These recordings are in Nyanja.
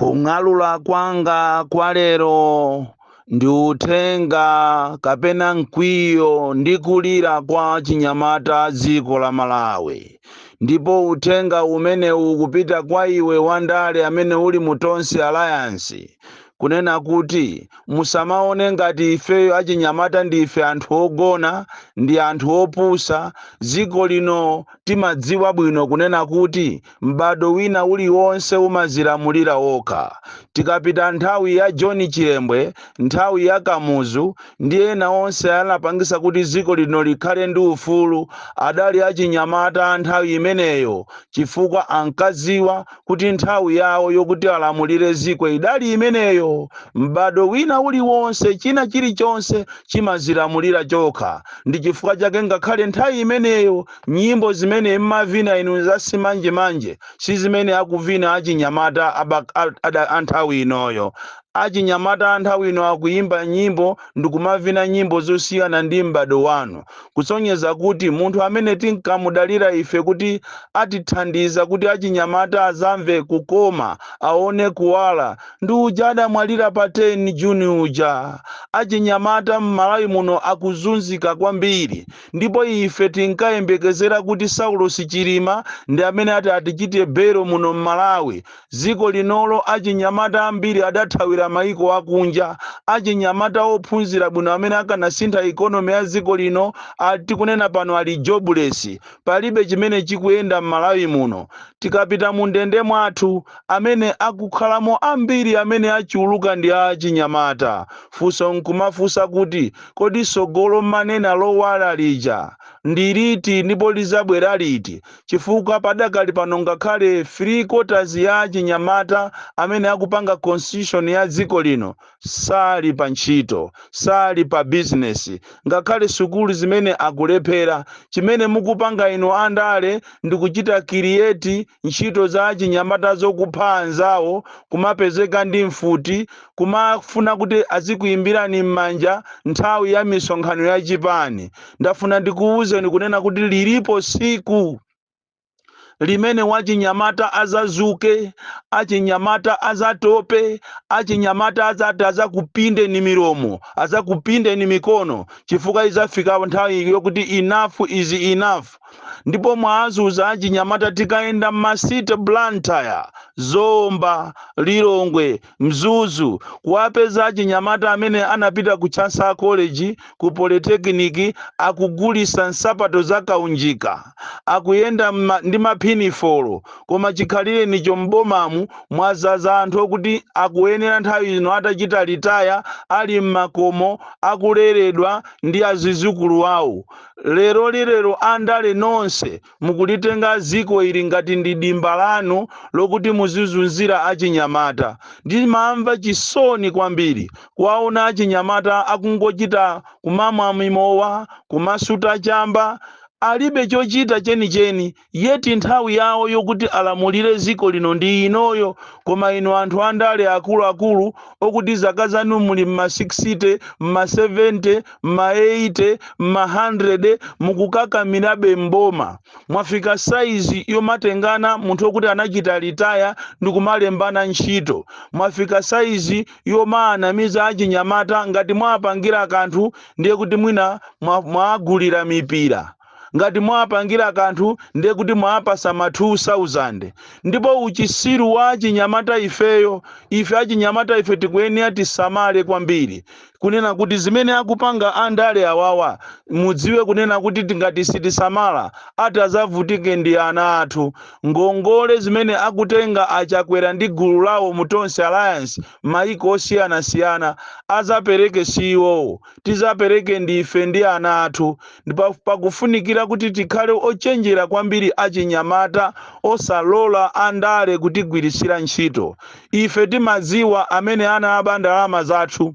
Kung'alula kwanga kwa lero ndi uthenga kapena mkwiyo ndi kulira kwa chinyamata dziko la Malawi. Ndipo uthenga umenewu ukupita kwa iwe wandale amene uli mu Tonse Alliance, kunena kuti musamaone ngati ifeyo achinyamata ndife anthu ogona ndi anthu opusa. Dziko lino timadziwa bwino kunena kuti m'bado wina uliwonse umazilamulira wokha. Tikapita nthawi ya John Chilembwe, nthawi ya Kamuzu ndi ena onse anapangisa kuti dziko lino likhale ndi ufulu, adali achinyamata nthawi imeneyo, chifukwa ankadziwa kuti nthawi yawo yokuti alamulire dziko idali imeneyo. M'bado wina uliwonse, china chilichonse chimazilamulira chokha. Ndi chifukwa chake ngakhale nthawi imeneyo nyimbo zimene mmavina inu za simanjemanje si zimene akuvina achinyamata a nthawi inoyo. Achinyamata a nthawi ino akuyimba nyimbo ndikumavina nyimbo zosiyana ndi m'bado wanu, kusonyeza kuti munthu amene tinkamudalira ife kuti atithandiza kuti achinyamata azamve kukoma, aone kuwala, ndi uja adamwalira pa 10 Juni uja. Achinyamata m'Malawi muno akuzunzika kwambiri, ndipo ife tinkayembekezera kuti Saulos Chilima ndi amene ati atichite belo muno m'Malawi. Dziko linolo achinyamata ambiri adathawira maiko akunja. Achinyamata ophunzira bwino amene akanasintha economy ya dziko lino tikunena pano ali jobless. Palibe chimene chikuyenda m'Malawi muno. Tikapita mu ndende mwathu, amene akukhalamo ambiri, amene achuluka ndi achinyamata. Funso nkumafunsa kuti, kodi sogolo manena lowala lija ndi liti ndipo lizabwera liti? Chifukwa padakali pano ngakhale three quarters ya achinyamata amene akupanga constitution ya dziko lino sali pa ntchito, sali pa business, ngakhale sukulu zimene akulephera. Chimene mukupanga inu andale ndi kuchita create ntchito za achinyamata zokupha anzawo, kumapezeka ndi mfuti, kumafuna kuti azikuyimbirani m'manja nthawi ya misonkhano ya chipani. Ndafuna ndikuwuzeni kunena kuti lilipo siku limene wachinyamata azazuke, achinyamata azatope, achinyamata azati azakupindeni milomo, azakupindeni mikono, chifukwa izafika nthawi yokuti enough is enough. Ndipo mwazuza achinyamata. Tikayenda m'ma city, Blantyre, Zomba, Lilongwe, Mzuzu, kuwapeza achinyamata amene anapita ku Chancellor College, ku Polytechnic, akugulisa nsapato za kaunjika, akuyenda ndi mapinifolo. Koma chikhalire nicho m'bomamu mwazaza anthu okuti akuyenera nthawi ino atachita retire, ali m'makomo akuleredwa ndi azizukulu awo. Lero lilero andale nonse mukulitenga dziko ili ngati ndi dimba lanu lokuti muzizunzira achinyamata. Ndimamva chisoni kwambiri kuwaona achinyamata akungochita kumamwa mimowa, kumasuta chamba, alibe chochita chenicheni, yet nthawi yawo yokuti alamulire dziko lino ndi inoyo. Koma inu anthu andale akuluakulu okuti zaka zanu muli mma 60, mma 70, mma 80, mma 100, mukukakamirabe mboma. Mwafika saizi yomatengana munthu okuti anachita retire ndi kumalembana ntchito. Mwafika saizi yomaanamiza achinyamata. Ngati mwapangira kanthu, ndiye kuti mwina mwagulira mipira. Ngati mwapangira kanthu, ndiye kuti mwapasa ma 2000. Ndipo uchisiru wa achinyamata ifeyo, ife achinyamata ife tikuyenera tisamale kwambiri kunena kuti zimene akupanga andale awawa, mudziwe kunena kuti tingati sitisamala, ati azavutike ndi ana athu. Ngongole zimene akutenga Achakwera ndi gulu lawo mu Tonse Alliance maiko osiyanasiyana, azapereke siwo, tizapereke ndife ndi ana athu. Ndipo pakufunikira kuti tikhale ochenjera kwambiri achinyamata, osalola andale kutigwirisira ntchito. Ife timadziwa amene anaba ndalama zathu,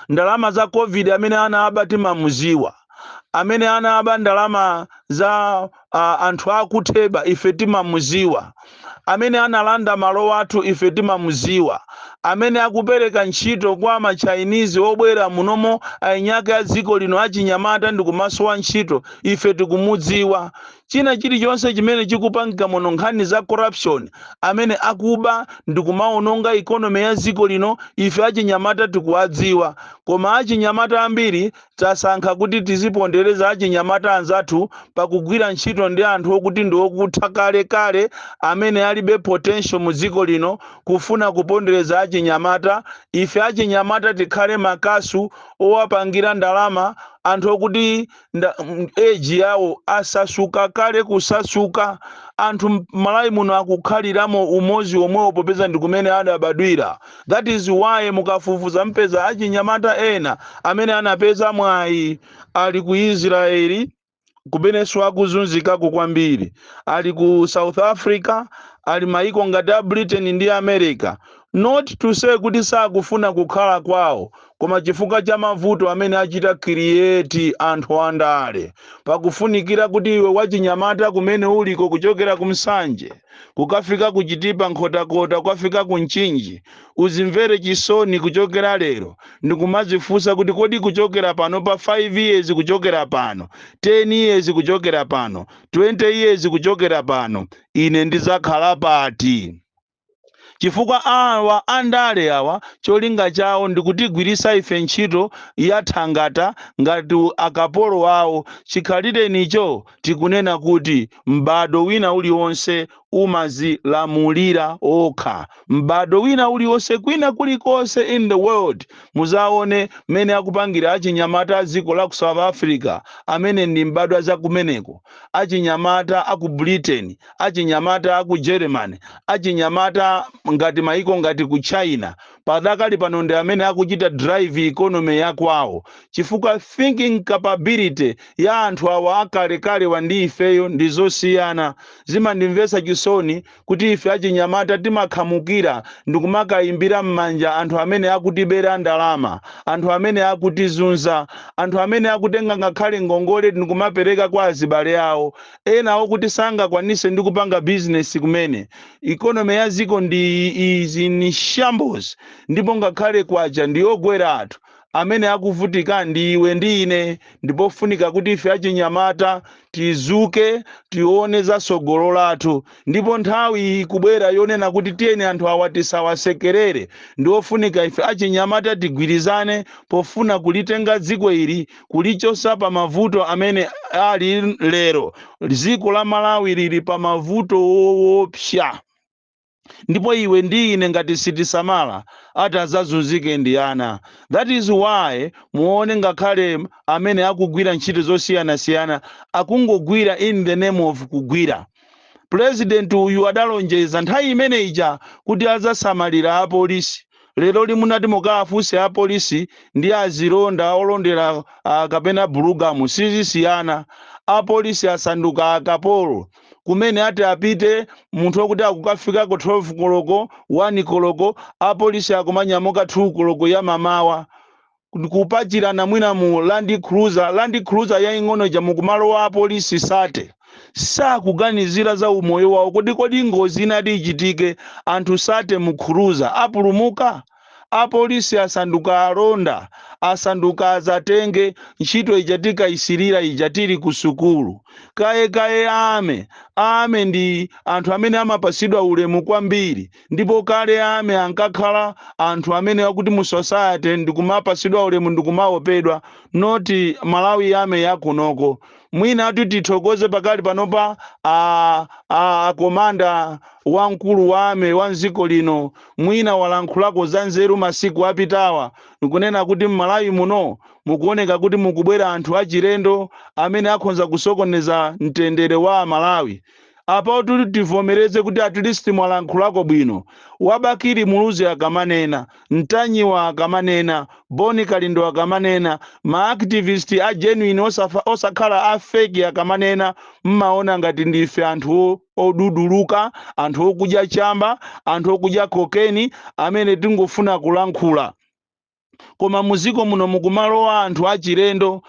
ndalama za COVID. Amene anaba timamuziwa. Amene anaba ndalama za anthu akutheba, ife timamuziwa. Amene analanda malo athu, ife timamuziwa. Amene akupereka ntchito kwa ma Chinese obwera munomo, ainyake a dziko lino achinyamata ndikumasowa ntchito, ife tikumudziwa. China chilichonse chimene chikupangika muno, nkhani za corruption, amene akuba ndikumaononga economy ya dziko lino, ife achinyamata tikuwadziwa. Koma achinyamata ambiri tasankha kuti tizipondereza achinyamata anzathu pakugwira ntchito ndi anthu okuti ndi okutha kalekale, amene alibe potential mu dziko lino, kufuna kupondereza achinyamata. Ife achinyamata tikhale makasu owapangira ndalama anthu okuti age yawo asasuka kale kusasuka. Anthu Malawi muno akukhaliramo umozi omwewo popeza ndi kumene adabadwira. That is why mukafufuza mpeza achinyamata ena amene anapeza mwayi ali ku Israeli, kumenenso akuzunzikako kwambiri, ali ku South Africa, ali maiko ngati a Britain ndi America. Not to say kuti sakufuna kukhala kwawo, koma chifukwa cha mavuto amene achita create anthu andale. Pakufunikira kuti iwe wachinyamata kumene uliko, kuchokera ku Msanje kukafika ku Chitipa, Nkhotakota, kukafika ku Mchinji, uzimvere chisoni kuchokera lero ndikumazifunsa kuti kodi kuchokera pano pa 5 years kuchokera pano, 10 years kuchokera pano, 20 years kuchokera pano, ine ndizakhala pati? Chifukwa awa andale awa cholinga chawo ndikutigwirisa ife ntchito ya thangata ngati akapolo awo. Chikhalirenicho tikunena kuti m'bado wina uliwonse umazilamulira okha. M'bado wina uliwonse, kwina kulikonse in the world, muzaone mmene akupangira achinyamata a dziko la ku South Africa amene ndi mbadwa za kumeneko, achinyamata aku Britain, achinyamata aku Germany, achinyamata ngati maiko ngati ku China padakali pano ndi amene akuchita drive economy yakwawo, chifukwa thinking capability ya anthu awa akalekale ndi ifeyo ndi zosiyana. Zimandimvetsa chisoni kuti ife achinyamata timakhamukira ndikumakayimbira m'manja anthu amene akutibera ndalama, anthu amene akutizunza, anthu amene akutenga ngakhale ngongole ndikumapereka kwa azibale awo ena okuti sangakwanise ndi kupanga bizinesi kumene. Economy ya dziko ndi is in shambles, ndipo ngakhale kwacha ndiyogwera. Anthu amene akuvutika ndi iwe ndi ine. Ndipofunika kuti ife achinyamata tizuke, tione za tsogolo lathu. Ndipo nthawi ikubwera yonena kuti tiyeni anthu awa tisawasekerere. Ndiofunika ife achinyamata tigwirizane pofuna kulitenga dziko ili, kulichosa pa mavuto amene ali lero. Dziko la Malawi lili pa mavuto woopsa, ndipo iwe ndi ine ngati sitisamala, ati adzazunzike ndi ana. That is why muone ngakhale amene akugwira ntchito zosiyanasiyana akungogwira in the name of kugwira. President uyu adalonjeza nthawi imene ija kuti adzasamalira apolisi. Lero limunati mukafunse apolisi ndi azilonda olondera kapena bulugamu sizisiyana. Apolisi asanduka akapolo. Kumene ati apite munthu wokuti akukafikako 12 koloko, 1 koloko, apolisi akumanyamuka 2 koloko ya mamawa, kupachirana mwina mu Land Cruiser, Land Cruiser yaing'ono ija, mukumalowa apolisi 30. Sakuganizira za umoyo wawo. Kodi ngozi inati ichitike, anthu 30 mu cruiser apulumuka? Apolisi asanduka alonda, asanduka azatenge ntchito ija tikayisirira ija tili ku sukulu. Kaye kaye ame ndi anthu amene amapasidwa ulemu kwambiri, ndipo kale ame ankakhala anthu amene akuti mu society ndikumapasidwa ulemu, ndikumaopedwa, not Malawi ame yakunoko. Mwina ati tithokoze pakali panopa a commander wamkulu wa army wa mdziko lino, mwina walankhulako za nzeru masiku apitawa, nkunena kuti m'Malawi muno mukuoneka kuti mukubwera anthu achilendo amene akhonza kusokoneza mtendere wa Amalawi. Apo tuli tivomereze kuti at least mwalankhulako bwino. Wa Bakili Muluzi akamanena, Mtanyiwa akamanena, Boni Kalindo akamanena, ma activist a genuine osakhala a fake akamanena, mmaona ngati ndife anthu oduduluka, anthu okudya chamba, anthu okudya cocaine amene tingofuna kulankhula. Koma muziko muno mukumalowa anthu achilendo,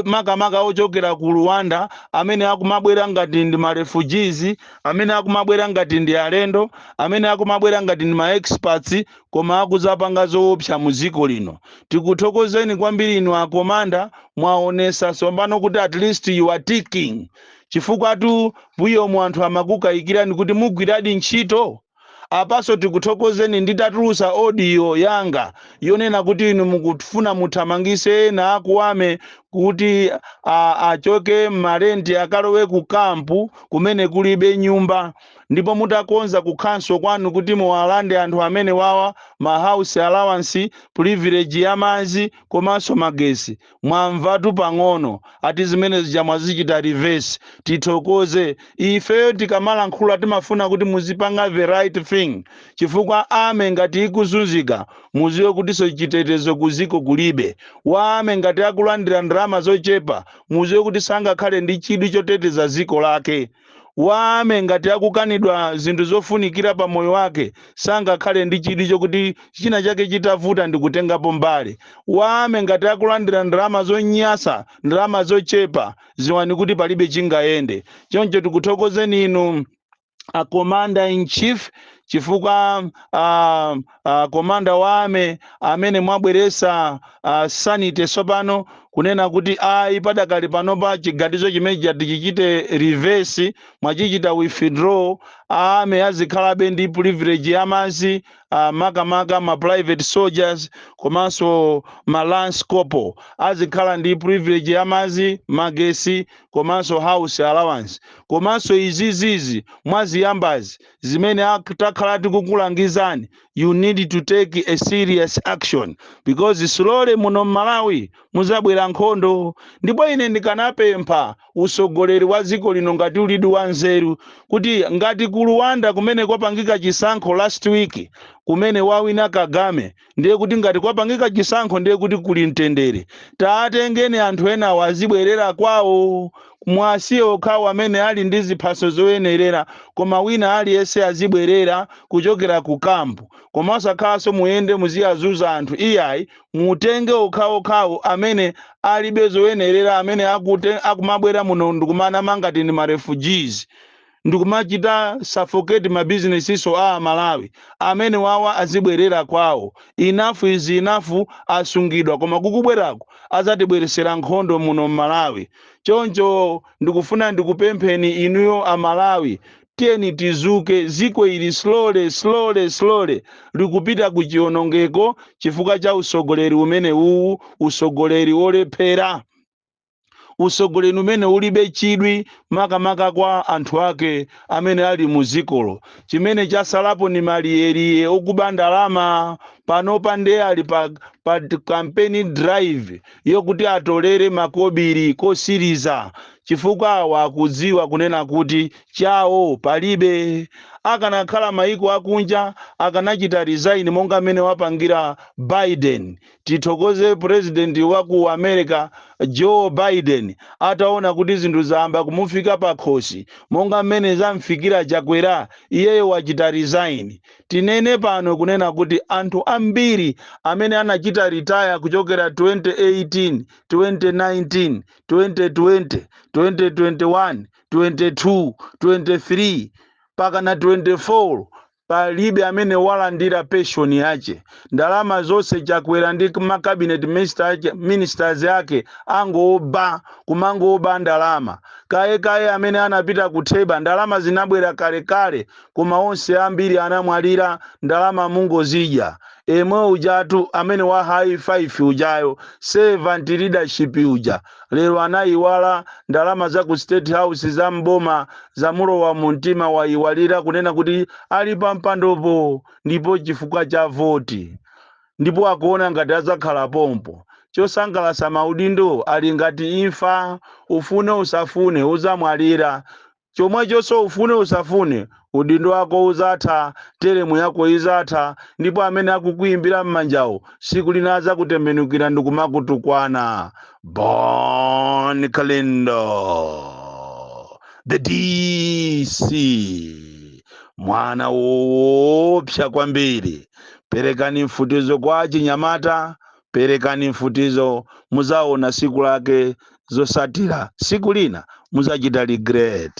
makamaka ochokera ku Rwanda, amene akumabwera ngati ndi ma refugees, amene akumabwera ngati ndi alendo, amene akumabwera ngati ndi ma experts, koma akuzapanga zoopsa mu dziko lino. Tikuthokozeni kwambiri inu a commander, mwaonesa tsopano kuti at least you are ticking, chifukwa tu mbuyomu anthu amakukayikirani kuti mugwiradi ntchito. Apaso tikuthokozeni. Nditatulusa audio yanga yonena kuti inu mukufuna muthamangise ena aku army kuti achoke ma rent, akalowe ku camp kumene kulibe nyumba, ndipo mutakonza ku council kwanu kuti muwalande anthu amene wawa ma house allowance, privilege ya madzi komanso magesi, mwamvatu pang'ono ati zimene zija mwazichita reverse. Tithokoze. Ifeyo tikamalankhula timafuna kuti muzipanga the right thing, chifukwa army ngati ikuzunzika, muziwe kutinso chitetezo kuziko kulibe. Wa army ngati akulandira ndalama zochepa, muziwe kuti sangakhale ndi chidwi choteteza ziko lake. Wa army ngati akukanidwa zinthu zofunikira pa moyo wake, sangakhale ndi chidwi chokuti china chake chitavuta ndikutengapo mbali. Wa army ngati akulandira ndalama zonyasa, ndalama zochepa, ziwani kuti palibe chingayende. Choncho tikuthokozeni inu a commander in chief, chifukwa commander wa army amene mwabweresa sanity tsopano, kunena kuti ayi, padakali panopa chiganizo chimene tichichite reverse, mwachichita withdraw. Army azikhalabe ndi privilege ya madzi, makamaka ma private soldiers komanso ma lance corporal azikhala ndi privilege ya madzi, magesi komanso house allowance. Komanso izizizi mwaziyambazi zimene takhala tikukulangizani, you need to take a serious action, because slowly muno mMalawi muzabwera nkhondo. Ndipo ine ndikanapempha usogoleri wa dziko lino, ngati ulidi wa nzeru, kuti ngati ku Rwanda kumene kwapangika chisankho last week, kumene wawina Kagame, ndiye kuti ngati kwapangika chisankho ndiye kuti kuli mtendere, taatengeni anthu enawo azibwerera kwawo. Mwasiye okhawo amene ali ndi ziphaso zoyenerera, koma wina aliyense azibwerera kuchokera ku camp. Koma osakhalanso muyende muziyazuza anthu, iyayi. Mutenge okhaokhawo amene alibe zoyenerera, amene akumabwera muno ndikumanama ngati ndi ma refugees, ndikumachita suffocate mabizinesiso a Malawi, amene wawa azibwerera kwawo. Enough is enough. Asungidwa, koma kukubwerako azatibweresera nkhondo muno mMalawi. Choncho ndikufuna ndikupempheni inuyo Amalawi, tiyeni tizuke. Ziko ili slowly, slowly, slowly likupita ku chiwonongeko chifukwa cha usogoleri umene uwu, usogoleri wolephera, usogoleri umene ulibe chidwi makamaka kwa anthu ake amene ali mu zikolo. Chimene chasalapo ni maliyeriye okuba ndalama. Panopa ndiye ali pa campaign drive yokuti atolere makobiri kosiriza, chifukwa awa akudziwa kunena kuti chawo palibe. Akanakhala maiko akunja akanachita resign monga mmene wapangira Biden. Tithokoze president wa ku America, Joe Biden, ataona kuti zinthu zayamba kumufika pakhosi monga mmene zamfikira Chakwera, iyeyo wachita resign. Tinene pano kunena kuti anthu ambiri amene anachita retire kuchokera 2018, 2019, 2020, 2021, 22, 23 pakana 24, palibe amene walandira pension yache. Ndalama zonse Chakwera ndi ma cabinet ministers ake angoba, kumangoba ndalama. Kaye kaye amene anapita kutheba, ndalama zinabwera kalekale, koma onse ambiri anamwalira, ndalama mungozidya. Emwe ujatu amene wa high five ujayo, servant leadership uja, lero anayiwala ndalama za ku State House, za mboma, zamulowa mu mtima, wayiwalira kunena kuti ali pa mpandopo ndipo chifukwa cha voti, ndipo akuona ngati adzakhala pompo. Chosangalatsa, maudindo ali ngati imfa, ufune usafune uzamwalira. Chomwechonso ufune usafune udindo wako uzatha, term yako izatha, ndipo amene akukuyimbira m'manjawo siku lina azakutembenukira ndikumakutukwana. Bon Kalindo, the DC, mwana woopsa kwambiri. Perekani mfutizo kwa achinyamata. Perekani mfutizo, muzaona siku lake zosatira. Siku lina muzachita regret.